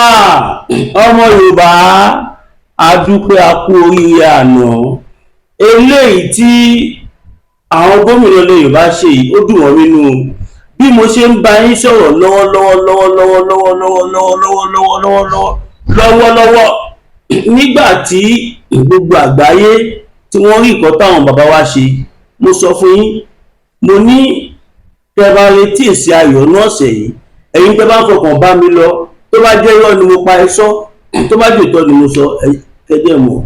Ah, ọmọ Yorùbá, a dúpẹ́, a kú oríire àná. Eléyìí tí àwọn gómìnà ilẹ̀ Yorùbá ṣe yìí, ó dùn wọ́n nínú o. Bí mo ṣe ń bá yín sọ̀rọ̀ lọ́wọ́lọ́wọ́ lọ́wọ́lọ́wọ́ lọ́wọ́lọ́wọ́ lọ́wọ́lọ́wọ́ lọ́wọ́lọ́wọ́ lọ́wọ́lọ́wọ́, nígbà tí gbogbo àgbáyé tí wọ́n rí nǹkan táwọn bàbá wa ṣe, mo sọ fún yín, mo ní tẹ́ bá retí èsì ayọ̀ ní ọ̀sẹ̀ yìí, ẹ̀yin tẹ́ bá ń fọkàn bá mi lọ, tó bá jẹ́ irọ́ ni mo pa, ẹ sọ. Tó bá jẹ́ òótọ́ ni mo sọ, kẹ́jẹ́ mọ̀.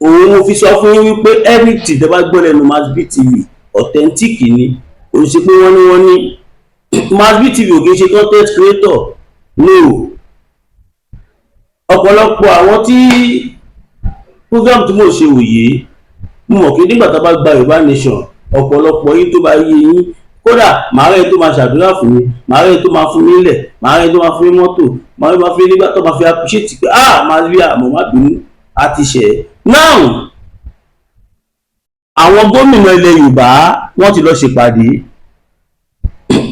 Òun mo fi sọ fún yín wípé anything tẹ́ bá gbọ́ lẹ́nu Masbi TV, authentic ni. Kò sí pé wọ́n ní Masbi TV ò kì í ṣe content creator, no. Ọ̀pọ̀lọpọ̀ àwọn tí program tí mò ń ṣe òye, mo mọ̀ pé nígbà tá a bá gba Yorùbá Nation, ọ̀pọ̀lọpọ̀ yín tó bá yé yín, kódà màá rẹ̀ tó máa ṣàdúrà fún mi, màá rẹ̀ tó máa fún mi lẹ̀, màá rẹ̀ tó máa fún mi mọ́tò, màá rẹ̀ máa fún mi nígbà tó máa fi appreciate pé, "Ah, Masbi, àmọ́ má bínú, a ti ṣẹ̀." Now, àwọn gómìnà ilẹ̀ Yorùbá, wọ́n ti lọ ṣèpàdé,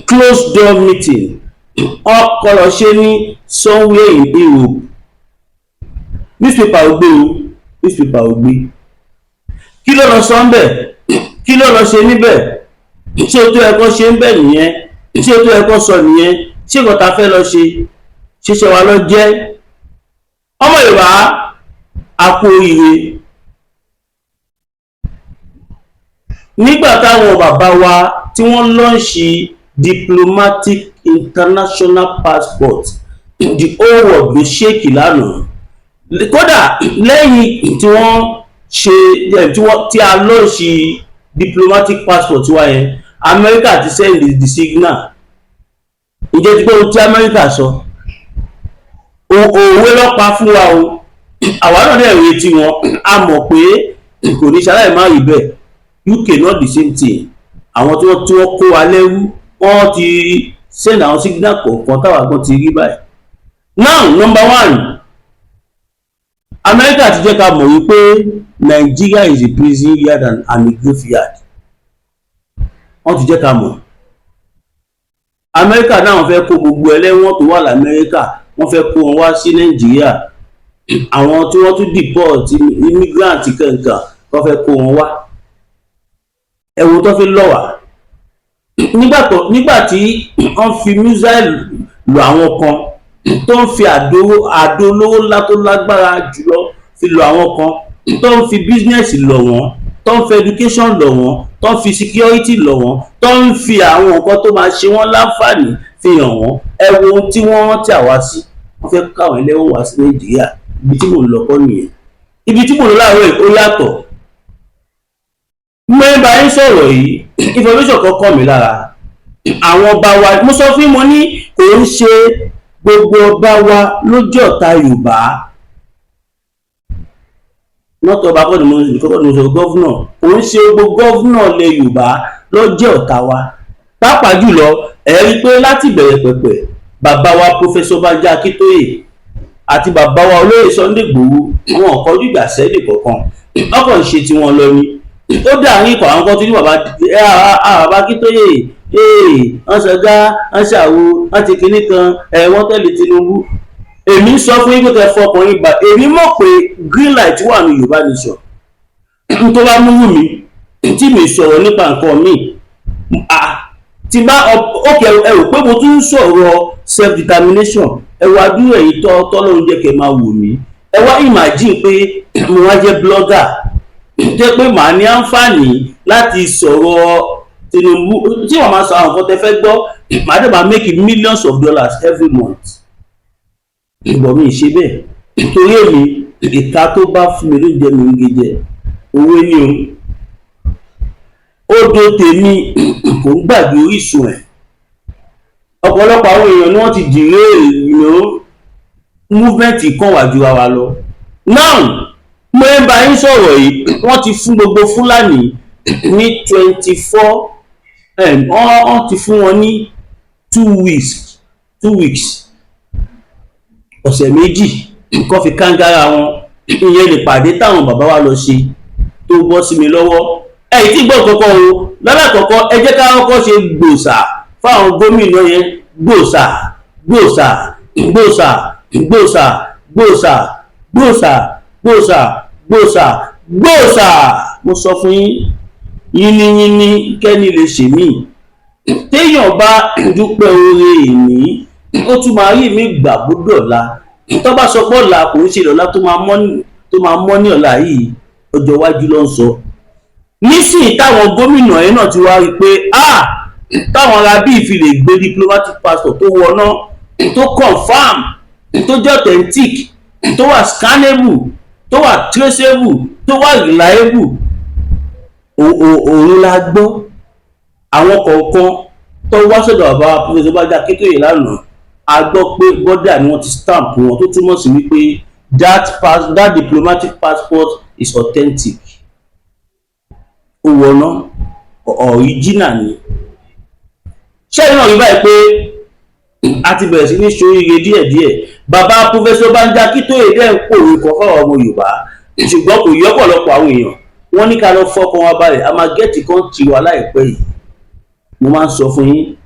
closed door meeting. Ọkọ̀ lọ ṣe ní somewhere in Europe. Newspaper ò gbé o, newspaper ò gbé. Kí ló lọ sọ ń bẹ̀? Kí ló lọ ṣe níbẹ̀? Ṣé o tó yẹ kó ṣe ń bẹ̀ nìyẹn? Ṣé o tó yẹ kó sọ nìyẹn? Ṣé nǹkan ta fẹ́ lọ ṣe ṣíṣe wa lọ jẹ́? Ọmọ Yorùbá, a kú oríire. Nígbà táwọn bàbá wa tí wọ́n launch diplomatic international passport, the whole world ló shake lánàá. Kódà lẹ́yìn tí wọ́n ṣe, tí wọ́n tí a launch diplomatic passport wa yẹn, Amẹ́ríkà ti send the signal. Ǹjẹ́ ti gbọ́ ohun tí Amẹ́ríkà sọ? Òwe lọ́pa fún wa o. Àwa náà dẹ̀ retí wọn, a mọ̀ pé kò ní ṣaláì má rí bẹ́ẹ̀. UK not the same thing. Àwọn tí wọ́n kó wa lẹ́rú, wọ́n ti send àwọn signal kọ̀ọ̀kan táwa kan ti rí báyìí. Now, number one, Amẹ́ríkà ti jẹ́ ká mọ̀ wípé Nigeria is a prison yard and a graveyard. Wọ́n ti jẹ́ ká mọ̀. Amẹ́ríkà náà, wọ́n fẹ́ kó gbogbo ẹlẹ́wọ̀n tó wà lamẹ́ríkà, wọ́n fẹ́ kó wọn wá sí Nàìjíríà. Àwọn tí wọ́n tún deport, immigrant kankan, wọ́n fẹ́ kó wọn wá. Ẹ̀wọ̀n tó fi lọ̀ wá nígbà tí wọ́n fi missile lọ, àwọn kan tó ń fi àdó, àdó olówó ńlá tó lágbára jùlọ fi lọ, àwọn kan tó ń fi business lọ̀ wọ́n, tó ń fi education lọ̀ wọ́n, tó ń fi security lọ̀ wọ́n, tó ń fi àwọn nǹkan tó máa ṣe wọ́n láǹfààní fi hàn wọ́n. Ẹ wo ohun tí wọ́n rántí àwa sí. Wọ́n fẹ́ káwọn ẹlẹ́wọ̀n wá sí Nàìjíríà. Ibi tí mò ń lọ kọ́ nìyẹn. Ibi tí mò ń lọ láàárọ̀ yìí, ó yàtọ̀. Mo ń bá yín sọ̀rọ̀ yìí, information kan kàn mí lára. Àwọn ọba wa, mo sọ fún mo ní kò ń ṣe gbogbo ọba wa ló jẹ́ ọ̀tá Yorùbá. Not ọba kọ́ ni mo kọ́kọ́ ni mo sọ, governor. Kò ń ṣe gbogbo governor ilẹ̀ Yorùbá ló jẹ́ ọ̀tá wa. Pàápàá jùlọ, ẹ rí i pé láti ìbẹ̀rẹ̀ pẹ̀pẹ̀, bàbá wa Professor Banji Akíntóyè àti bàbá wa olóyè Sunday Igboho, wọn ò kọjú ìjà sẹ́ẹ̀dì kankan. Ọkàn ń ṣe tiwọn lọ ni. Ó dà ní ikọ̀ àwọn kan tó ní bàbá Akíntóyè, wọ́n ṣọgá, wọ́n ṣàwo, wọ́n ti kinní kan ẹ̀, wọ́n tẹ̀lé Tinubu. Èmi ń sọ fún yín pé kẹ́ fọkàn yín gbà. Èmi mọ̀ pé green light wà ní Yorùbá Nation. Tó bá mú wù mí tí mi sọ̀rọ̀ nípa nǹkan míì tí bá ókè, ẹ rò pé mo tún ń sọ̀rọ̀ self determination. Ẹ wá dúró, ẹ̀yin tọ́ tọ́lọ́run jẹ́ kẹ́ máa wò mí. Ẹ wá imagine pé mo wá jẹ́ blogger, jẹ́ pé màá ní àǹfààní láti sọ̀rọ̀ Tinubu, tí wọ́n máa sọ àwọn nǹkan tẹ́ fẹ́ gbọ́, màá dẹ̀ máa make millions of dollars every month. Ìbọn mi ṣe bẹ́ẹ̀ torí èmi, ìka tó bá fún mi lóúnjẹ mi ń gé jẹ. Owó ni o. Odò tèmi kò ń gbàgbé orísun ẹ̀. Ọ̀pọ̀lọpọ̀ àwọn èèyàn ni wọ́n ti derail movement kan wà ju àwa lọ. Now, mo ń bá yín sọ̀rọ̀ yìí, wọ́n ti fún gbogbo Fúlàní ní 24, wọ́n ti fún wọn ní 2 weeks, 2 weeks, ọ̀sẹ̀ 2 kó fi kángára wọn. Ìyẹn lè pàdé táwọn bàbá wa lọ ṣe tó bọ́ sí mi lọ́wọ́. Ẹ tí gbọ́ kọ́kọ́ o. Lọ́lá kọ́kọ́, ẹ jẹ́ ká kọ́kọ́ ṣe gbòòsà fáwọn gómìnà yẹn. Gbòòsà, gbòòsà, gbòòsà. Gbòòsà, gbòòsà, gbòòsà, gbòòsà, gbòòsà, gbòòsà. Mo sọ fún yín, yínníyínní kẹ́ni lè ṣèmíì. Téèyàn bá dúpẹ́ oore ìní, ó tún máa rí mi gbà bó dọ̀la. Tó bá sọ pé ọ̀la kò ń ṣe lọ́la tó máa mọ́ ní ọ̀la yìí, ọjọ́ iwájú ló ń sọ. Nísìnyí táwọn gómìnà yẹn náà ti wá rí i pé, ah, táwọn ará bíi fi lè gbé diplomatic passport tó wọná, tó confam, tó jẹ́ authentic, tó wà scannable, tó wà traceable, tó wà reliable, òun la gbọ́. Àwọn kọ̀ọ̀kan tó wá sọ̀dọ̀ bàbá Professor Banji Akíntóyè lánàá, a gbọ́ pé border ni wọ́n ti stamp wọn, tó túmọ̀ sí wípé that diplomatic passport is authentic, ó wọná, original ni. Ṣẹ́yìn náà rí báyìí pé a ti bẹ̀rẹ̀ sí ní ṣoríire díẹ̀díẹ̀? Bàbá Professor Banji Akíntóyè dẹ̀ ń pòwe kan fáwọn ọmọ Yorùbá, ṣùgbọ́n kò yí ọ̀pọ̀lọpọ̀ àwọn èèyàn. Wọ́n ní ká lọ fọkàn wa balẹ̀, a máa get country wa láìpẹ́ yìí. Mo máa ń sọ fún yín,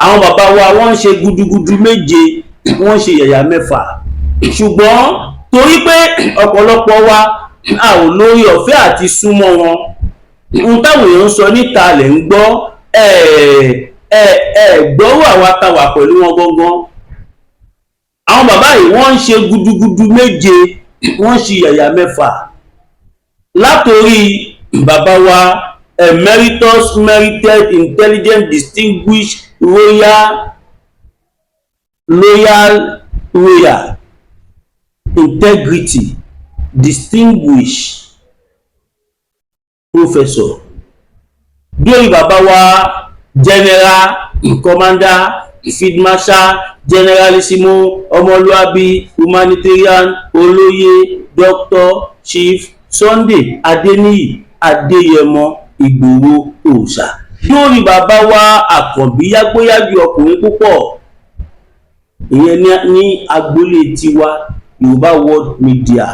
àwọn bàbá wa, wọ́n ń ṣe gudugudu méje, wọ́n ń ṣe yàyà mẹ́fà, ṣùgbọ́n torí pé ọ̀pọ̀lọpọ̀ wa a ò lórí ọ̀fẹ́ àti súnmọ́ wọn, ohun táwọn èèyàn ń sọ níta lẹ̀ ń gbọ́. Ẹ ẹ ẹ gbọ́rọ̀ àwa ta wà pẹ̀lú wọn gangan. Àwọn bàbá yìí, wọ́n ń ṣe gudugudu méje, wọ́n ń ṣe yàyà mẹ́fà. Látòrí bàbá wa Emeritus, merited, intelligent, distinguished, royal, loyal, royal integrity, distinguished professor, dórí bàbá wa General Commander, Field Marshal, Generalissimo, ọmọlúàbí, humanitarian, olóyè, Dr. Chief Sunday Adéníyì Adéyẹmọ Ìgbòho Òòṣà, lórí bàbá wa Àkànbí Yágbóyájú, ọkùnrin púpọ̀, ìyẹn ní agboolé tiwa, Yorùbá World Media.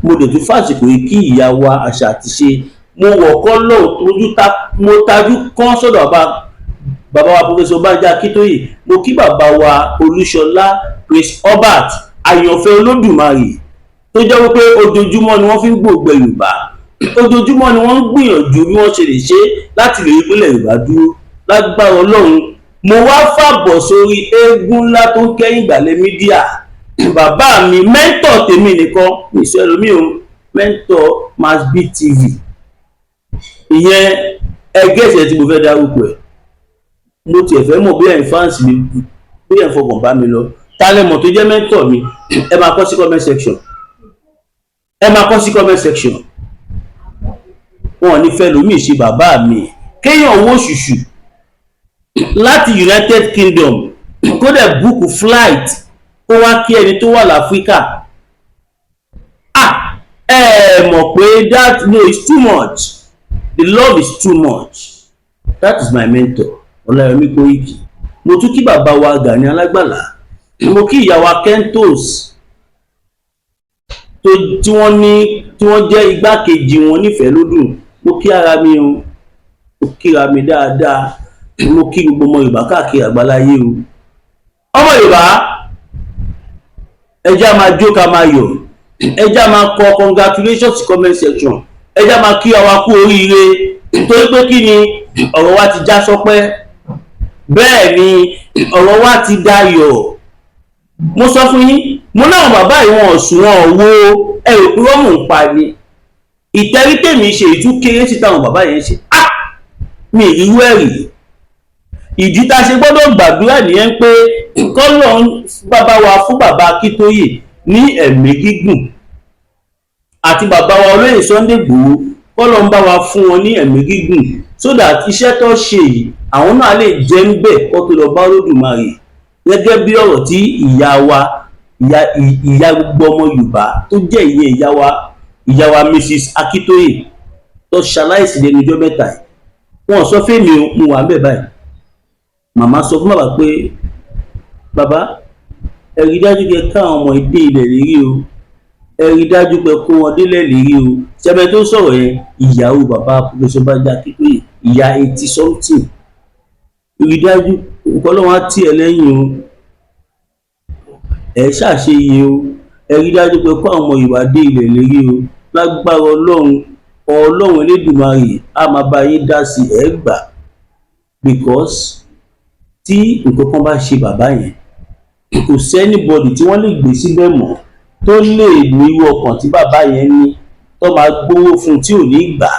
Mo dẹ̀ tún fàsìkò yìí kí ìyá wa àṣà àti ṣe. Mo wọ̀ kọ́ lọ́hùn tójú ta, mo tajú kán sọ́dọ̀ bàbá wa Professor Banji Akíntóyè. Mo kí bàbá wa Olúṣọlá Prince Albert, àyànfẹ́ Olódùmarè, tó jẹ́ wípé ojoojúmọ́ ni wọ́n fi ń gbòògbé Yorùbá, ojoojúmọ́ ni wọ́n ń gbìyànjú bí wọ́n ṣe lè ṣe láti lè rí ìpínlẹ̀ Yorùbá dúró lágbára Ọlọ́run. Mo wá fàbọ̀ sórí eégún ńlá tó ń kẹ́yìn ìgbàlẹ̀ media, bàbá mi, mentor tèmi nìkan nìṣẹ́ ẹlòmíì o, mentor Masbi TV. Ìyẹn ẹgẹ́ ìṣẹ̀ tí mo fẹ́ dárúkọ ẹ̀. Mo tiẹ̀ fẹ́ mọ̀ bóyá ẹ̀ fans mi, bóyá ẹ̀ fọkàn bá mi lọ. Tálẹ̀mọ̀ tó jẹ́ mentor mi? Ẹ máa kọ sí comment section, ẹ máa kọ sí comment section. Wọn ò ní fẹ́ lómi ṣe bàbá mi. Kéèyàn owó ṣùṣù láti United Kingdom, kó dẹ̀ book flight, kó wá kí ẹni tó wà láfíríkà. Ah, ẹ mọ̀ pé that, no, it's too much. The love is too much. That is my mentor, Ọláyọmí Kóìkì. Mo tún kí bàbá wa Gani Alágbàlá. Mo kí ìyá wa Kentos tó tí wọ́n ní, tí wọ́n jẹ́ igbákejì wọn nífẹ̀ẹ́ lódùn. Mo kí ara mi o, mo kíra mi dáadáa. Mo kí gbogbo ọmọ Yorùbá káàkiri àgbáláyé o. Ọmọ Yorùbá, ẹ jẹ́ á máa jó, ká máa yọ̀. Ẹ jẹ́ á máa kọ congratulations sí comment section. Ẹ jẹ́ á máa kí àwa kú oríire, nítorí pé kí ni? Ọ̀rọ̀ wa ti já sọ́pẹ́. Bẹ́ẹ̀ ni, ọ̀rọ̀ wa ti dayọ̀. Mo sọ fún yín, mo náà bàbá yìí, wọn ò sùn, wọn ò wo. Ẹ rò pé wọ́n mò ń pa ni. Ìtẹ́rí tèmi ṣe ìtú kéré sí táwọn bàbá yẹn ṣe. Ah, mi ìrírú ẹ̀ rí. Ìdí tá a ṣe gbọ́dọ̀ gbàdúrà nìyẹn pé kọ́lọ̀ bàbá wa fún bàbá Akíntóyè ní ẹ̀mí gígùn, àti bàbá wa olóyè Sunday Igboho, kọ́lọ̀ ń bá wa fún wọn ní ẹ̀mí gígùn, so that iṣẹ́ tó ṣe yìí, àwọn náà lè jẹ́ ń bẹ̀ kó tó lọ bá Olódùmarè, gẹ́gẹ́ bí ọ̀rọ̀ tí ìyá wa, ìyá gbogbo ọmọ Yorùbá, tó jẹ́ ìyẹn ìyá wa Mrs Akíntóyè, tó ṣaláìsí lẹ́nu ọjọ́ mẹ́ta yìí. Wọn sọ fẹ́mi o, mo wà ń bẹ̀ báyìí. Màmá sọ fún bàbá pé, "Bàbá, ẹ rí dájú pé káwọn ọmọ ìdé ilẹ̀ lérí o. Ẹ rí dájú pé kó wọn délẹ̀ lérí o." Sẹ́mi tó sọ̀rọ̀ yẹn, ìyàwó bàbá Professor Banji Akíntóyè, ìyá 80 something, rí dájú nǹkan lọ́wọ́ á tì ẹ́ lẹ́yìn o. Ẹ ṣàṣeyẹ o. Ẹ rí dájú pé kó àwọn ọmọ Yorùbá dé ilẹ̀ ìlérí o. Lágbára Ọlọ́run, Ọlọ́run Elédùmarè á máa bá yín dá sí. Ẹ gbà, because tí nǹkan kan bá ṣe bàbá yẹn, kò sí anybody tí wọ́n lè gbé síbẹ̀ mọ́ tó lè ní irú ọkàn tí bàbá yẹn ní, tó máa gbowó fún tí ò ní gbà,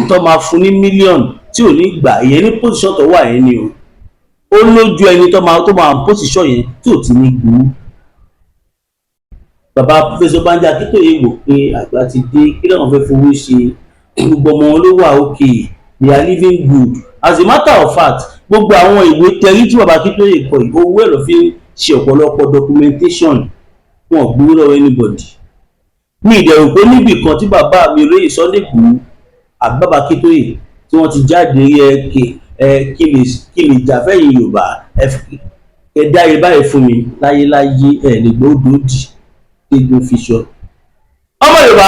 tó máa fún ní mílíọ̀nù tí ò ní gbà. Ìyẹn ní position tó wà yẹn ni o. Ó lójú ẹni tó máa position yẹn tí ò ti ní gbowó. Bàbá Professor Banji Akíntóyè wò pé àgbà ti dé, kí làwọn fẹ́ fowó ṣe? Gbogbo ọmọ wọn ló wà okay, they are living good. As a matter of fact, gbogbo àwọn ìwé tẹrí tí bàbá Akíntóyè kọ yìí, owó ẹ̀ ló fi ń ṣe ọ̀pọ̀lọpọ̀ documentation. Wọn ò gbowó lọ́wọ́ anybody. Mi ìdẹ̀rù pé níbì kan tí bàbá mi olóyè Sunday Igboho àbí bàbá Akíntóyè tí wọ́n ti jáde rí, ẹ ẹ kí lè jà fẹ́yìn Yorùbá, ẹ dá iye báyìí fún mi, láyéláyé ẹ lè gbọ́ òdòdì tégun fi sọ. Ọmọ Yorùbá,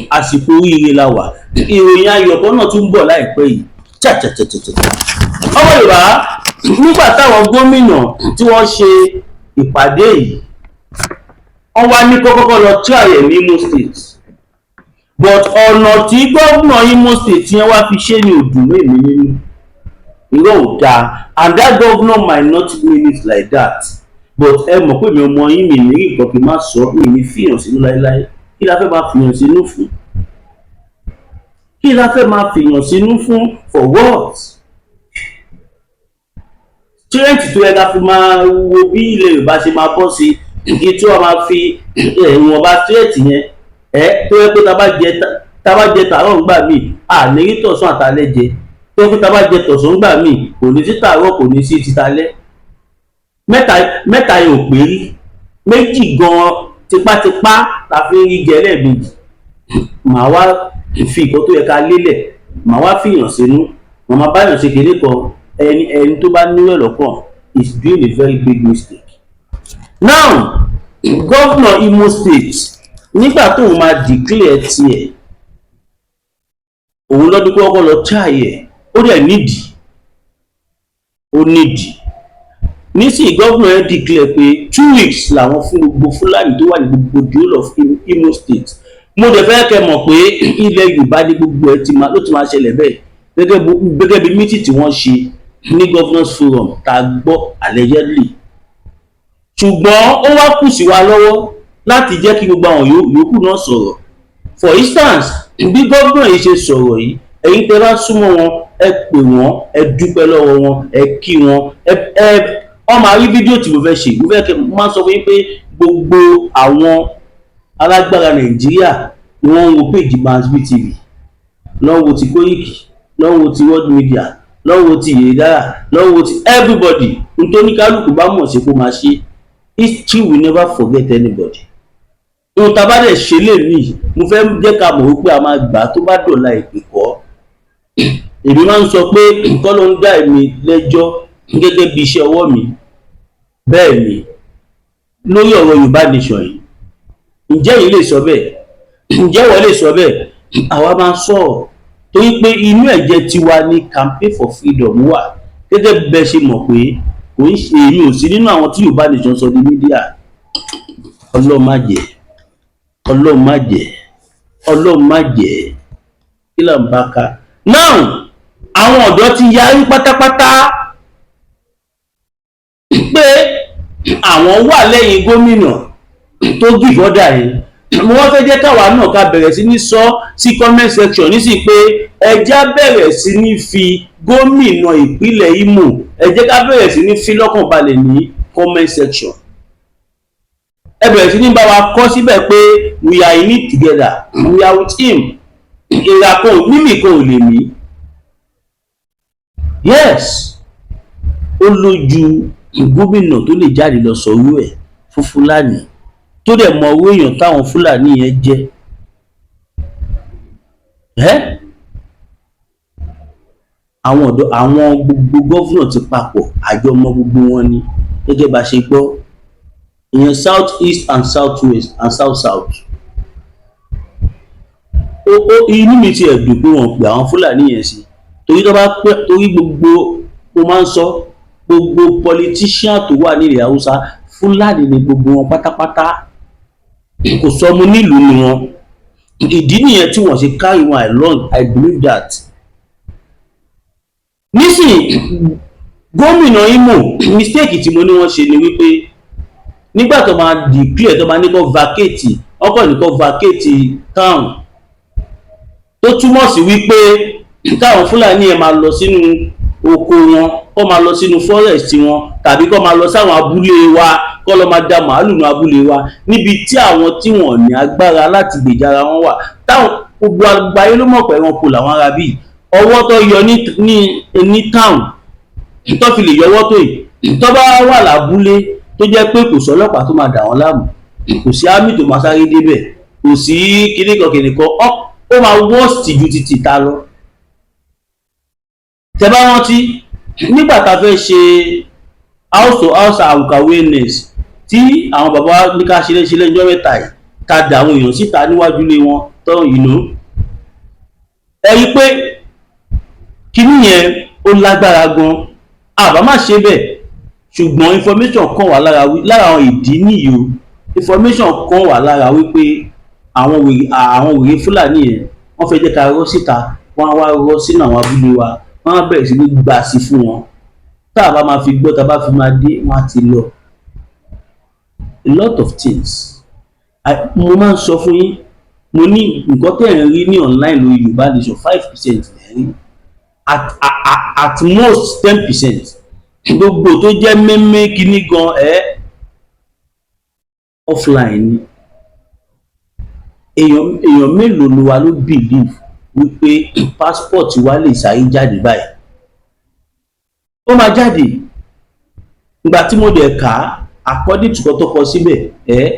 àsìkò oríire la wà. Ìròyìn ayọ̀ kan náà tún ń bọ̀ láìpẹ́ yìí chachachachacha. Ọmọ Yorùbá, nígbà táwọn gómìnà tí wọ́n ṣe ìpàdé yìí, wọ́n wá ní kọ́kọ́kọ́ lọ try ẹ̀ ní Imo State, but ọ̀nà tí gómìnà Imo State yẹn wá fi ṣe ni ò dùn mọ́ èmi nínú. Irọ́ ò dáa, and that governor might not mean it like that, but ẹ mọ̀ pé mi ọmọ yín, mi ní rí nǹkan kí n má sọ. Mi ní fìyàn sínú láéláé. Kí la fẹ́ máa fìyàn sínú fún? Kí la fẹ́ máa fìyàn sínú fún? For what? Strength tó yẹ ká fi máa wo bí ilẹ̀ Yorùbá ṣe máa bọ́ sí, kí tí wọ́n máa fi ìwọ̀nba strength yẹn ẹ tó yẹ pé tá bá jẹ tàárọ̀ ńgbà míì, à ní rí tọ̀sán àtàlẹ́ jẹ. Tó yẹ pé tá bá jẹ tọ̀sán ńgbà míì, kò ní sí tàárọ̀, kò ní sí títalẹ́. Mẹ́ta mẹ́ta yẹn ò pé rí, méjì gan-an tipátipá la fi ń rí jẹ lẹ́ẹ̀mejì. Màá wá fi nǹkan tó yẹ ká lélẹ̀, màá wá fìyàn sínú, màá máa báyàn ṣe kéde kan. Ẹni ẹni tó bá níwẹ̀ lọ́kàn is doing a very big mistake. Now, governor Imo State, nígbà tóun máa declare tiẹ̀, òun lọ́dún kọ́kọ́ lọ try ẹ̀, ó dẹ̀ nídìí, ó nídìí. Nísìnyí, gómìnà yẹn declare pé 2 weeks làwọn fún gbogbo Fúlàní tó wà ní gbogbo the whole of Imo State. Mo dẹ̀ fẹ́ kẹ́ mọ̀ pé ilẹ̀ Yorùbá ní gbogbo ẹ̀ ti máa ló ti máa ṣẹlẹ̀ bẹ́ẹ̀, gẹ́gẹ́ bí meeting tí wọ́n ṣe ní governors forum tá a gbọ́ allegedly. Ṣùgbọ́n ó wá kù sí wa lọ́wọ́ láti jẹ́ kí gbogbo àwọn yòókù náà sọ̀rọ̀. For instance, bí gómìnà yìí ṣe sọ̀rọ̀ yìí, ẹ̀yin tẹ́ bá súnmọ́ wọn, ẹ pè wọ́n, ẹ dúpẹ́ lọ́wọ́ wọn, ẹ kí wọn. Ẹ wọ́n máa rí fídíò tí mo fẹ́ ṣe. Mo fẹ́ kẹ́ mo máa sọ fún yín pé gbogbo àwọn alágbára Nàìjíríà ni wọ́n ń wo péjì Bansby TV, lọ́n wo ti Koiki, lọ́n wo ti World Media, lọ́n wo ti Yèyédára, lọ́n wo ti everybody. Nítorí kálukú bá mọ̀ sí kó máa ṣe, history will never forget anybody. Ohun tá a bá dẹ̀ ṣe lè mí, mo fẹ́ jẹ́ ká mọ̀ wípé a máa gbà á tó bá dọ̀la. Ìpè kọ́ èmi máa ń sọ pé nǹkan ló ń dá èmi lẹ́jọ́ gẹ́gẹ́ bí iṣẹ́ ọwọ́ mi. Bẹ́ẹ̀ ni lórí ọ̀rọ̀ Yorùbá nation yìí, ǹjẹ́ yìí lè sọ bẹ́ẹ̀? Ǹjẹ́ wọ́n lè sọ bẹ́ẹ̀? Àwa máa ń sọ̀rọ̀ torí pé inú ẹ̀jẹ̀ tiwa ní campaign for freedom wà. Gẹ́gẹ́ bẹ́ẹ̀ ṣe mọ̀ pé kò ń ṣe èmi ò sí nínú àwọn tí Yorùbá nation sọ di media. Ọlọ́run má jẹ́, Ọlọ́run má jẹ́, Ọlọ́run má jẹ́. Kí là ń bá ká now? Àwọn ọ̀dọ́ ti yarí pátápátá pé àwọn wà lẹ́yìn gómìnà tó give order yẹn. Mo wá fẹ́ jẹ́ káwa náà ká bẹ̀rẹ̀ sí ní sọ sí comment section nísìnyí pé ẹ jẹ́ á bẹ̀rẹ̀ sí ní fi gómìnà ìpínlẹ̀ Imo, ẹ jẹ́ ká bẹ̀rẹ̀ sí ní fi lọ́kàn balẹ̀ ní comment section. Ẹ bẹ̀rẹ̀ sí ní bá wa kọ síbẹ̀ pé we are in it together, we are with him. Ìrà kan mímì kan ò lè mí. Yes, ó lójú gómìnà tó lè jáde lọ sọ̀rọ̀ ẹ̀ fún Fúlàní, tó dẹ̀ mọ owó èèyàn táwọn Fúlàní yẹn jẹ́ ẹ́. Àwọn ọ̀dọ́, àwọn gbogbo governor ti papọ̀, àjọ ọmọ gbogbo wọn ni. Gẹ́gẹ́ bá a ṣe gbọ́, ìyẹn south east and south west and south south. Ó inú mi ti ẹ̀ dùn pé wọ́n pè àwọn Fúlàní yẹn sí, torí tó bá pẹ́, torí gbogbo, mo máa ń sọ, gbogbo politician tó wà nílẹ̀ Haúsá, Fúlàní ni gbogbo wọn pátápátá, kò sọmọ nílùú ni wọn. Ìdí nìyẹn tí wọ́n ṣe carry wọn along. I believe that nísìnyí, gómìnà Imo, mistake tí mo ní wọ́n ṣe ni wípé nígbà tó máa declare, tó máa ní kó vacate, ọkọ̀ ní kó vacate town, tó túmọ̀ sí wípé káwọn Fúlàní yẹn máa lọ sínú oko wọn, kó máa lọ sínú forest wọn, tàbí kó máa lọ sáwọn abúlé wa, kó lọ máa da màálù ní abúlé wa, níbi tí àwọn tí wọ́n ní agbára láti gbèjà ara wọn wà, táwọn gbogbo àgbáyé ló mọ̀ pé ẹranko làwọn ará bíi. Ọwọ́ tó yọ ní town tó fi lè yọwọ́ tó yìí, tó bá wà lábúlé, tó jẹ́ pé kò sọ́lọ́pàá tó máa dà wọ́n láàmú, kò sí army tó máa sáré débẹ̀, kò sí kíníkan kíníkan, ó máa worst ju ti tìta lọ. Tẹ́ bá rántí nígbà tá a fẹ́ ṣe house to house awareness tí àwọn bàbá wa ní ká ṣe léṣe lẹ́jọ́ mẹ́ta yìí, ká dà àwọn èèyàn síta níwájú ilé wọn tó ẹ rí i pé kíní yẹn ó lágbára gan. Àbá má ṣe bẹ́ẹ̀, ṣùgbọ́n information kan wà lára lára àwọn ìdí nìyí o. Information kan wà lára wípé àwọn wèrè Fúlàní yẹn, wọ́n fẹ́ jẹ́ ká rọ́ síta, wọ́n á wá rọ́ sínú àwọn abúlé wa, wọ́n á bẹ̀rẹ̀ sí ní gbà sí fún wọn. Tá a bá máa fi gbọ́, tá a bá fi máa dé, wọ́n á ti lọ. A lot of things mo máa ń sọ fún yín. Mo ní nǹkan tẹ̀ ń rí ní online lórí Yorùbá Nation, 5% lẹ̀ ń rí, at most 10%. Gbogbo tó jẹ́ mẹ́mẹ́ kínní gan ẹ́ offline ni. Èèyàn mélòó ló wa ló believe wípé passport wa lè sáré jáde báyìí? Ó máa jáde. Ìgbà tí mo dẹ̀ kà á, according to tó kọ síbẹ̀ ẹ́,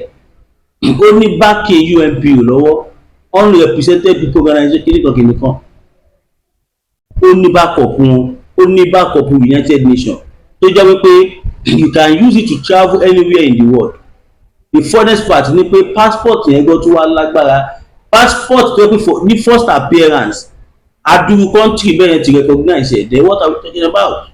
ó ní backing UNPO lọ́wọ́, Unrepresented People Organization, kìnìkan kìnìkan, ó ní backup wọn, ó ní backup United Nations, tó jẹ́ wípé you can use it to travel anywhere in the world. The funniest part ni pé passport yẹn gan tó wá lágbára. Passport tó yẹ pé ní first appearance, adúrú country bẹ́ẹ̀ yẹn ti recognize ẹ̀. Then what are we talking about?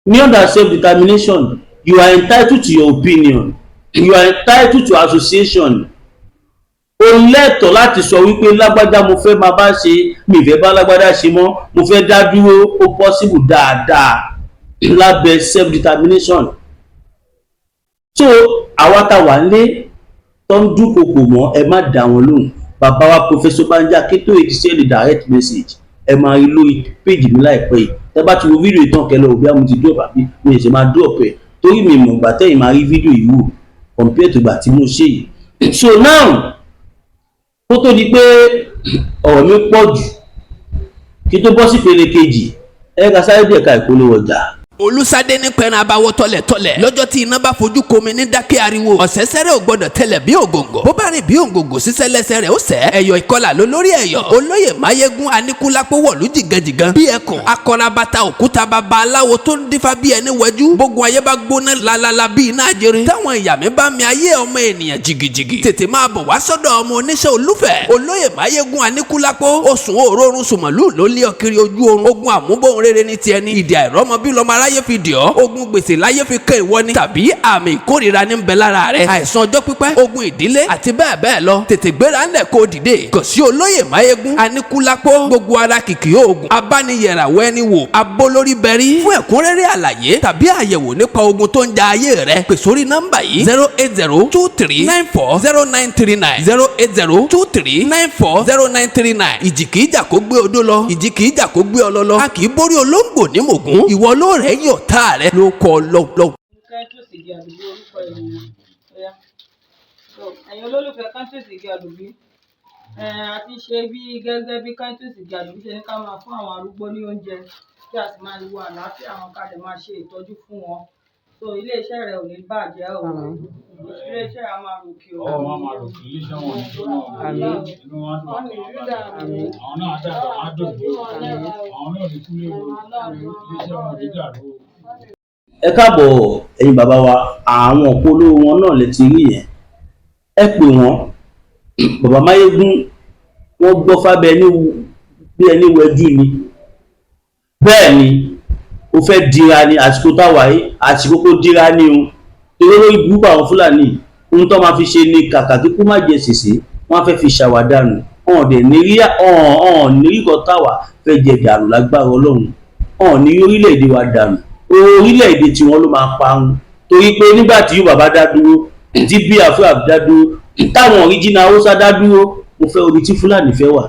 Ní under self determination, you are entitled to your opinion, you are entitled to association. O lẹ́tọ̀ọ́ láti sọ wípé lágbájá mo fẹ́ máa bá ṣe, mi ì fẹ́ bá lágbájá ṣe mọ́, mo fẹ́ dá dúró. Ó possible dáadáa lábẹ́ self determination. So àwa tá wà nílé tó ń dúnkokò mọ́, ẹ má dá wọn lóhùn. Bàbá wa Professor Banji Akintoye ti send direct message, ẹ máa rí lórí page mi láìpẹ́ yìí. Tẹ́ bá ti wo fídíò ìtàn kẹlẹ́ òbí àmú ti drop, àbí mi ì ṣe máa drop ẹ̀, torí mi mọ̀ gbà tẹ́yìn máa rí fídíò yìí wò compare to gbà tí mo ṣe yìí. So now, kó tó di pé ọ̀rọ̀ mi pọ̀ jù, kí tó bọ́ sí ìpele kejì, ẹ ká sáré dé ẹ̀ka ìpolówó ọjà. Olùsádé ní pẹ̀rẹ̀ abawọ́ tọ́lẹ̀tọ́lẹ̀ lọ́jọ́ tí iná bá fojú komi ní dákẹ́ ariwo. Ọ̀sẹ̀sẹ̀rẹ̀ ò gbọ́dọ̀ tẹlẹ̀ bí ògòǹgò, bó bá rìn bí ògòǹgò, sísẹ́ lẹ́sẹ̀ rẹ̀ ó sẹ́. Ẹ̀yọ̀ ìkọlà ló lórí ẹ̀yọ̀. Olóyè Máyégún Aníkúlápó wọ̀lú jìgànjìgàn bí ẹkùn akọrabata òkúta, bàbá aláwo tó ń dífá bí ẹni wẹjú. Gbogbo ayé bá gbóná lalala bí iná ajere, táwọn ìyá mi bá mi ayé ọmọ ènìyàn jìgìjìgì, tètè máa bọ̀ wá sọ́dọ̀ ọmọ oníṣẹ́ olúfẹ̀, olóyè Máyégún Aníkúlápó. Oṣù òórùn sùmọ̀lú ló lé ọ kiri ojú oorun. Ogun àmúbọ̀n rere ní tiẹ̀ ní ìdí àìrọ́mọ bí lọ́mọ aráyé fi dì ọ́. Ogun gbèsè láyé fi kẹ́ ìwọ ni, tàbí àmì ìkórìíra ní ń bẹ lára rẹ, àìsàn ọjọ́ pípẹ́, ogun ìdílé àti bẹ́ẹ̀ bẹ́ẹ̀ lọ. Tètè gbéra ńlẹ̀ kó dìde kò sí olóyè Máyégún Aníkúlápó. Gbogbo ara kìkì oògùn abániyẹ̀ràwọ̀ ẹni wò abólórí bẹ̀rí. Fún ẹ̀kúnrẹ́rẹ́ àlàyé tàbí àyẹ̀wò nípa ogun tó ń ja ayé rẹ, pè sórí nọ́mbà yìí: 08023940939, 08023940939. Ìjì kìí jà kó gbé odó lọ, ìjì kìí jà kó gbé ọlọ lọ. A kì í borí olóńgbò ní mògún. Ìwọ ló rẹ̀ yọ̀ tá rẹ ló kọ́ lọ́wọ́. Kẹ́ńtùsì Igi Àdùbí, orúkọ ènìyàn. Ọ̀yá, so ẹ̀yin olólùfẹ́ Kẹ́ńtùsì Igi Àdùbí, a ti ṣe bí gẹ́gẹ́ bí Kẹ́ńtùsì Igi Àdùbí ṣe ní ká máa fún àwọn arúgbó ní oúnjẹ, kí a sì máa wo àlàáfíà wọn, ká dẹ̀ máa ṣe ìtọ́jú fún wọn. So iléeṣẹ́ rẹ̀ ò ní bàjẹ́ o, iléeṣẹ́ á máa ròkè o. Ọwọ́ wọn máa ròkè, iléeṣẹ́ wọn ò ní jóná o. Inú wọn á dùn, ọkàn wọn á balẹ̀. Àwọn náà á dàgbà, wọn á dògbó. Àwọn náà ò ní kú léwu, iléeṣẹ́ wọn ò ní dàrú o. Ẹ káàbọ̀, ẹ̀yin bàbá wa. Àwọn òpolówó wọn náà lè ti rí yẹn. Ẹ pè wọ́n. Bàbá Máyégún, wọ́n gbọ́ fábẹ́ ní bí ẹni wẹjú ni. Bẹ́ẹ̀ ni. Ó fẹ́ dira ni àsìkò táwa yìí, àsìkò kó dira ni o, torí olórí burúkú àwọn Fúlàní, ohun tó máa fi ṣe ni kàkà kíkú má jẹ sèse, wọ́n á fẹ́ fi ṣàwàdànù. Ọ̀n dẹ̀ ní rí ọ̀n ní rí kan táwa fẹ́ jẹ dànù lágbára Ọlọ́run. Ọ̀n ní rí orílẹ̀-èdè wa dànù, orílẹ̀-èdè tiwọn ló máa parun, torí pé nígbà tí Yorùbá bá dá dúró, tí Biafra dá dúró, táwọn original Haúsá dá dúró, mo fẹ́ orí tí Fúlàní fẹ́ wà.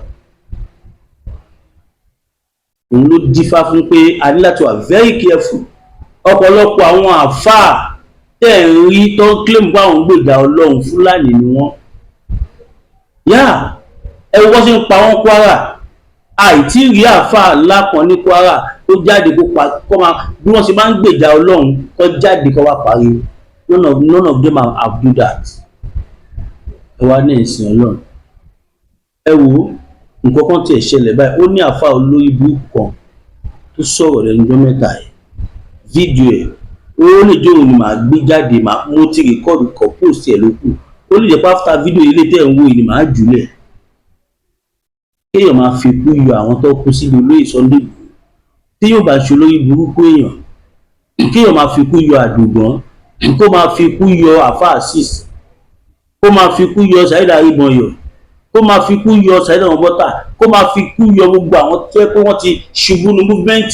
Òun ló dífá fún pé a ní láti wà very careful. Ọ̀pọ̀lọpọ̀ àwọn àáfàá tẹ̀ ń rí tó ń claim pé àwọn ń gbèjà Ọlọ́run, Fúlàní ni wọ́n. Yá ẹ wọ́n ṣe ń pa wọ́n Kwara, àìtí rí àáfàá ńlá kan ní Kwara tó jáde kó pa kó máa bí wọ́n ṣe máa ń gbèjà Ọlọ́run, kó jáde kó wá pariwo. None of them have do that. Ẹ wá ní ìsìn Ọlọ́run. Ẹ wo nǹkan kan tiẹ̀ ṣẹlẹ̀ báyìí. Ó ní àáfàá olórí burúkú kan tó sọ̀rọ̀ lẹ́nu ọjọ́ mẹ́ta yìí. Fídíò ẹ̀, ó lè jẹ́ òun ni màá gbé jáde. Màá mo ti record kọ, post ẹ̀ ló kù. Ó lè jẹ́ pé after fídíò ilé tẹ̀ ń wò yìí ni màá jùlẹ̀. Kéèyàn máa fi ikú yọ àwọn tó kú síbi olóyè Sunday Igboho, tí yóò bá ṣe olórí burúkú èèyàn, kéèyàn máa fi ikú yọ Àdògán, kó máa fi ikú yọ Àfáà Azeez, kó máa fi ikú yọ Saheed Aríbọnyọ, kó máa fi ikú yọ Saheed Ọmọbọ́tà, kó máa fi ikú yọ gbogbo àwọn tó yẹ pé wọ́n ti ṣubú ní movement.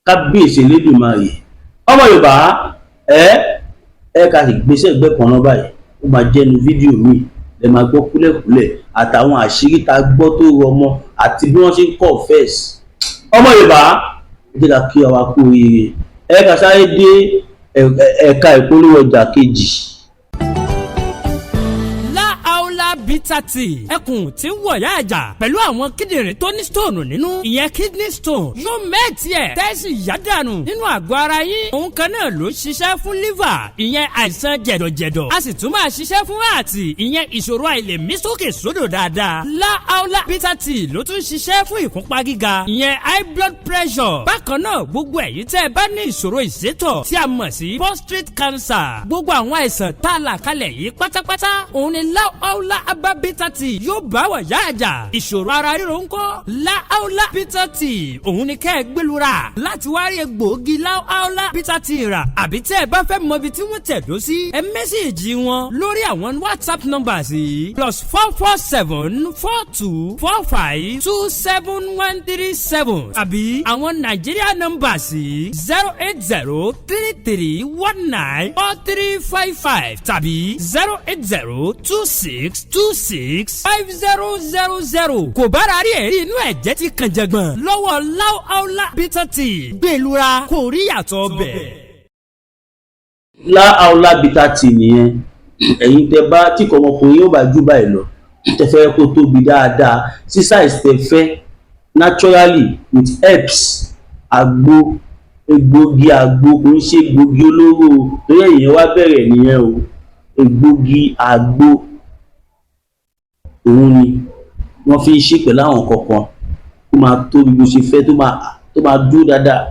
Kábíyèsí Elédùmarè! Ọmọ Yorùbá, ẹ ẹ ká sì gbèsè ẹgbẹ́ kan náà báyìí. Ó máa jẹ́nu fídíò míì lẹ máa gbọ́ kúlẹ̀kúlẹ̀ àtàwọn àṣírí tá a gbọ́ tó rọmọ àti bí wọ́n ṣe ń confess. Ọmọ Yorùbá, ẹ jẹ́ ká kí wa kú oríire. Ẹ ká sáré dé ẹ̀ka ìpolówó ọjà kejì. Láàólà Bitter Tea, ẹkùn tí ń wọ̀yá àjà pẹ̀lú àwọn kíndìnrín tó ní stone nínú, ìyẹn kidney stone, yóò mẹ́ẹ̀tì ẹ̀ tẹ́sí yádànù nínú àgọ́ ara yín. Òun kan náà ló ṣiṣẹ́ fún liver, ìyẹn àìsàn jẹ̀dọ̀jẹ̀dọ̀. A sì tún máa ṣiṣẹ́ fún ààtì, ìyẹn ìṣòro àìlèmí sókè sódò dáadáa. Láàólà Bitter Tea ló tún ṣiṣẹ́ fún ìfúnpá gíga, ìyẹn high blood pressure. Bákan náà, gbogbo ẹ̀yin tẹ́ ẹ bá ní ìṣòro ìsétọ̀ tí a mọ̀ sí prostate cancer, gbogbo àwọn àìsàn tá a là kalẹ̀ yìí pátápátá, òun ni Láàólà Herbal Bitter Tea yóò bá wà yá àjà. Ìṣòro ara ríro ńkọ́? Láàólà Bitter Tea, òun ni kẹ́ ẹ gbẹlura láti wá rí egbòogi Láàólà Bitter Tea rà, àbí tẹ́ ẹ bá fẹ́ mọ ibi tí wọ́n tẹ̀dó sí, ẹ message wọn lórí àwọn WhatsApp numbers yìí: +44 7424 527137, àbí àwọn Nàìjíríà numbers yìí: 08033194355 tàbí 08026265000. Kò bára rí ẹ̀rí inú ẹ̀jẹ̀ ti kàn jẹ̀gbọ̀n lọ́wọ́ Láàólà Bitter Tea, gbẹ̀lura kò rí yàtọ̀ bẹ̀. Láàólà Bitter Tea nìyẹn. Ẹ̀yin tẹ bá tí kò ọmọkùnrin yóò bá jù báyìí lọ, tẹ fẹ́ kó tóbi dáadáa sí size tẹ fẹ́, naturally with herbs, àgbo, egbògi àgbo, kò ń ṣe egbògi olóró o, torí ẹ̀yìn wá bẹ̀rẹ̀ nìyẹn o. Egbògi àgbo òun ni wọ́n fi ń ṣe pẹ̀lú àwọn kọ̀ọ̀kan tó máa tóbi bó ṣe fẹ́, tó máa dúró dáadáa.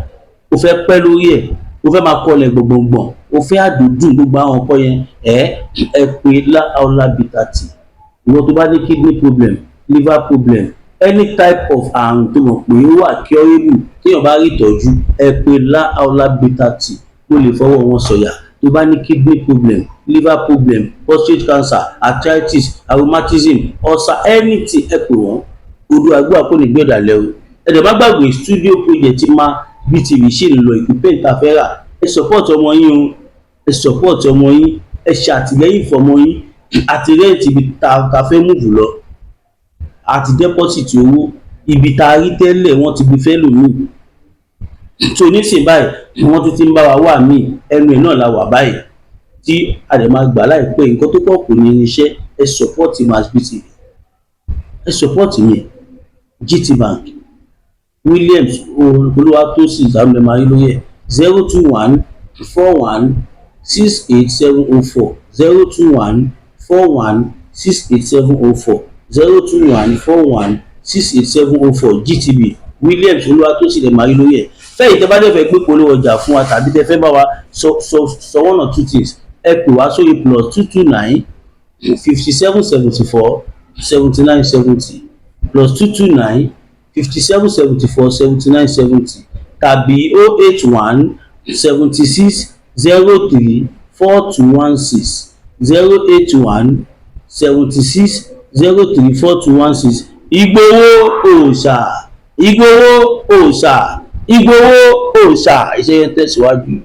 O fẹ́ pẹ́ lórí ẹ̀, o fẹ́ máa kọlẹ̀ gbọ̀ngbọ̀ngbọ̀n, o fẹ́ àdúdùn, gbogbo àwọn nǹkan yẹn, ẹ pé Láàólà Bitter Tea. Ìwọ tó bá ní kidney problem, liver problem, any type of àrùn tó mọ̀ pé ó wà curable téèyàn bá rí ìtọ́jú, ẹ pé Láàólà Bitter Tea. Ó lè fọwọ́ wọn sọ̀yà. Tó bá ní kidney problem, liver problem, prostate cancer, arthritis, rheumatism, ulcer, anything, ẹ pè wọ́n. Odò àgbà kò ní gbẹ̀dà lẹ́ o. Ẹ dẹ̀ má gbàgbé, studio project tí máa BTV ṣì ń lọ, equipment tá a fẹ́ rà. Ẹ support ọmọ yín o, ẹ support ọmọ yín, ẹ ṣàtìlẹ́yìn fọmọ yín. Àti rent ibi tá a fẹ́ move lọ, àti deposit owó ibi tá a rí tẹ́lẹ̀, wọ́n ti gbé fẹ́ lòmíì tó. Nísìnyí báyìí, wọ́n tún ti ń bá wa wà míì, ẹnu ẹ̀ náà la wà báyìí tí a dẹ̀ máa gbà láìpẹ́. Nǹkan tó pọ̀ kù ní irinṣẹ́. Ẹ support Mass BTV, ẹ support mi. GT Bank, Williams Olúwatósìn Sàmúlẹ̀márí lórí ẹ̀: 0214168704, 0214168704, 0214168704, GTB, Williams Olúwatósìn lẹ́màrí lórí ẹ̀. Fẹ́yìí tẹ́ bá dẹ̀ fẹ́ gbé polówó ọjà fún wa, tàbí tẹ́ fẹ́ bá wa sọ sọ sọ one or two things, ẹ pè wá sórí +229 57 74 79 70, +229 57 74 79 70. tàbí 081 76 03 4216, 081 76 03 4216. Ìgbòho òòṣà, Ìgbòho òòṣà, Ìgbòho òòṣà, iṣẹ́ yẹn tẹ̀síwájú.